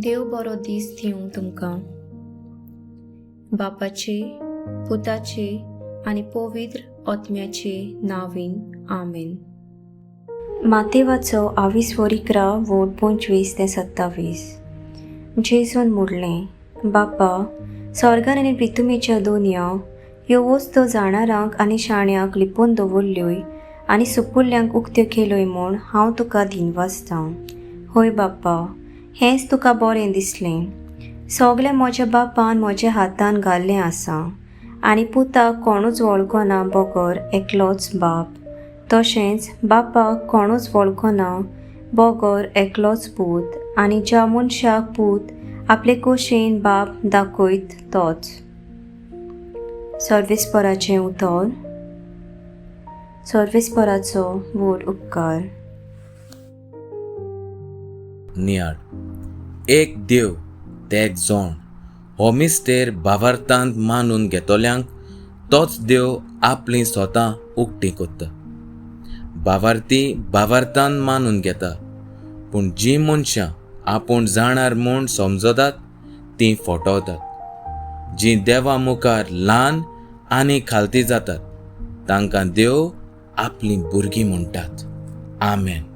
देव बरो दीस दिवं तुमकां. बापाचे, पुताचे आनी पवित्र आत्म्याचे नांवान, आमेन. मातेवाचो आवीस 11 वोट 25 ते 27. जेजून म्हणलें, बापा, स्वर्गान आनी पृथ्वीच्या दोनया ह्यो वस्तू जाणारांक आनी शाण्यांक लिपोवन दवरल्योय आनी सुपुल्ल्यांक उक्त्यो केल्योय म्हूण हांव तुका दिनवासतां. हय बाप्पा, हेंच तुका बरें दिसलें. सगळें म्हज्या बापान म्हज्या हातान घाल्लें आसा आनी पुताक कोणूच वळखना बगर एकलोच बाप, तशेंच बापाक कोणूच वळखना बगर एकलोच पूत आनी ज्या मनशाक पूत आपले कुशेन बाप दाखयत तोच. सर्वेस्पराचें उतर. सर्वेस्पराचो व्हड उपकार. नियाळ. एक देव तेग जोण हो मिस्तेर भावार्थांत मानून घेतल्यांक तोच देव आपलीं स्वता उक्ती कोत्ता. भावार्थी भावार्थान मानून घेता, पूण जीं मनशां आपूण जाणार म्हूण समजतात तीं फटवतात. जीं देवा मुखार ल्हान आनी खालती जातात तांकां देव आपलीं भुरगीं म्हणटात. आमेन.